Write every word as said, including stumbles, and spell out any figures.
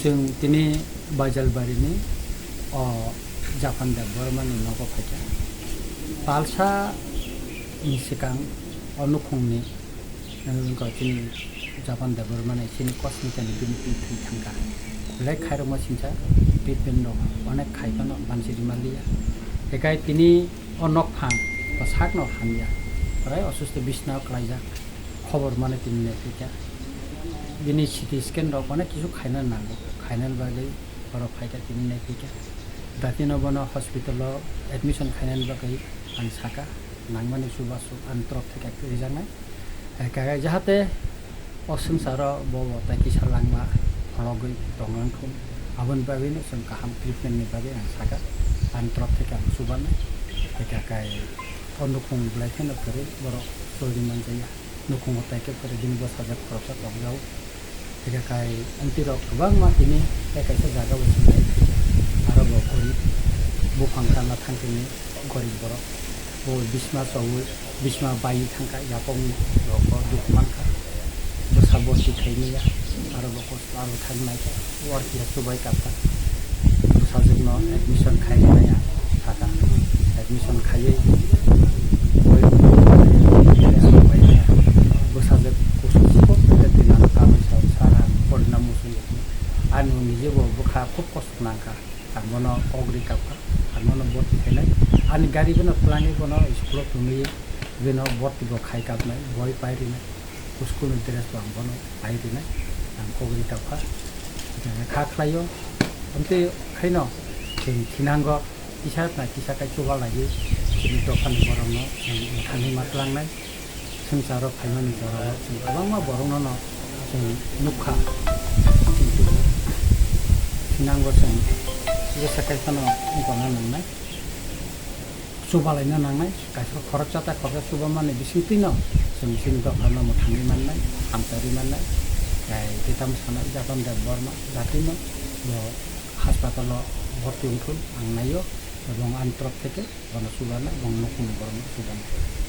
Chwng tini Baijalbarini o Japan Debbarmani nogo phaikha. Talsa ni swkang o nukhungni, eh, wngkha chini Japan Debbarmani chini Kosmikani bini twi thwi thangkha. Belai khairokma singcha treatment rok onek khai phano banchi rwma liya. Ekai tini o nokphang bwsakno hamya. Belai osusto bisnao klaijak. Khobor mano tini naiphaikha. Bini C T scan rok onek kisu khaina nango. Khainani bagwi borok phaikha tini naiphaikha. Datino bono hospital o admission khainani bagwi ang saka, nangmani chubachu ani torop theke rijaknai. Hai khe jahate o swngcharo bo bo tai kisa langma phologwi tongwngthung. Aboni bagwino chwng kaham treatment ni bagwi ang saka, ani torop theke ang chubanai. Hai khe o nukhung belai kheno kwrwi borok choli manjaya. Nukhungo tai khe kwrwi bini bwsajwk khoroksa tongjago. Hingkhe kai amtwi rok kwbangma tini tei kaisa jaga o chwng nai. Aro bo gorib buphang kana thangkhe ni gorib borok. Bo bisma chaui, bisma bai thangkha yapong rok bo dukhu mankha. Bwsa borti khaimaya. Aro bo Aro thang nai khe, o R T F chubai kapkha. Bwsajwkno admission khainai ang saka. Admission khaiwi bwsajwk kusu sukok khe twi nang kabui sa, "Sir, ang porina muchung ya." Ani niji bo bwkha khub kosto nangkha. Ang bono kok ri kapkha. Ang bono borti khainai. Ani gari bono twlangwi bono school o thumwi bino borti bo khai kapnai, boi pai rinai. School ni dress bo ang bono pai rinai, ang kok ri kapkha. Kha khlaio, amtwi khaino chwng thinango kisa na kisa kai chuba laiwi chini dophani borokno chwng mwthangwi ma tlangnai. Swngcharo phaimani jorao chwng kwbangma borokno no chwng nukha, kintu thinango chwng jesa kai phano wngkha na nangnai. Chubalaina nangnai, kaisa khoroksa tei khoroksa chubamani bisingtwino chwng chini dophano mwthangwi mannai, hamchari mannai, tei kitam sanai Japan Debbarma jatino bo haspatalo bhorti wngthun ang naio, ebong ani torop theke bono chubanai, bong nukhungni borokno chubanai.